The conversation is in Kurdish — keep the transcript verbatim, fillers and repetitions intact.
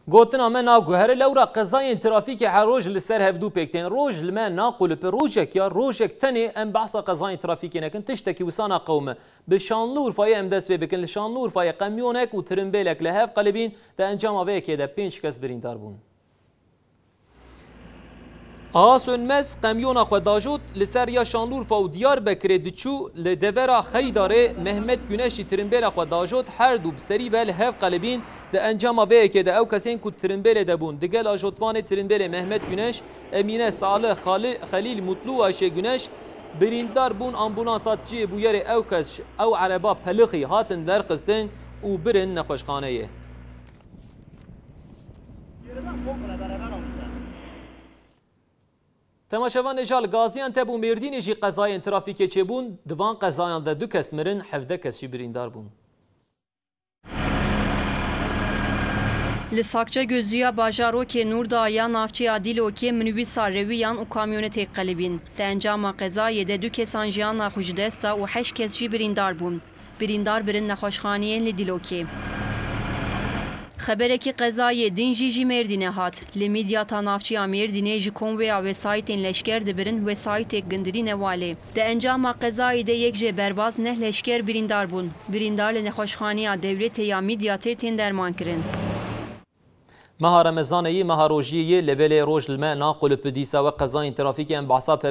Gotina me naguhere, lewra qezayên trafîkê her roj li ser hevdû pêk tên. Roj li me naqulipî, rojek ya, rojek tenê em behsa qezayên trafîkê nekin, tiştekî wisa naqewime. Bi Şanlıurfayê em dest pê bikin. Li Şanlıurfayê qemyonek û tirimbêlek li hev qelibîn, di encama vê yekê de pênc kes birîndar bûn. A Sönmez qemyona xwe dajot, li ser ya Şanlurfa û Diyarbekirê diçû, li devera Xeydarê Mehmet Güneş jî tirimbêla xwe dajot, her du bi serî ve li hev qelibîn. Di encama vê yekê de ew kesên ku tirimbêlê de bûn, digel ajotvanê tirimbêlê Mehmet Güneş, Emîne Salih, Xali-, Xelîl Mutlu û Ayşe Güneş birîndar bûn. Ambulansa cihê bûyerê ew kes, ew ereba pelixî hatin derxistin û birin nexweşxaneyê. Temaşevan, êja li Gaziantep û Mêrdînê jî qezayên trafîkê çêbûn. Di van qezayan de du kes mirin, hevdeh kes jî birîndar bûn. Li Sakçe Gözüya bajarokê Nurdağ ya navçeya Dîlokê minibûsa rewiyan û kamyonetê qelibîn. Di encama qezayê de du kesan jiyana xwe ji dest da û heşt kes jî birîndar bûn. Birîndar birin nexweşxaniyên li Dîlokê. Xeberekî qezayê din jî ji Mêrdînê hat. Li Midyata navçeya Mêrdînê ji konvoya wesayîtên leşker dibirin wesayîtêk gindirîne Walê. Di encama qezayê de yek ji berbaz neh leşker birîndar bûn. Birîndar li nexweşxaneya dewletê ya Midyatê tên dermankirin. Meha Remezanê yê, meha rojiyê yê, lê belê roj li me naqulip, dîsa we qezayên trafîkê em behsa pev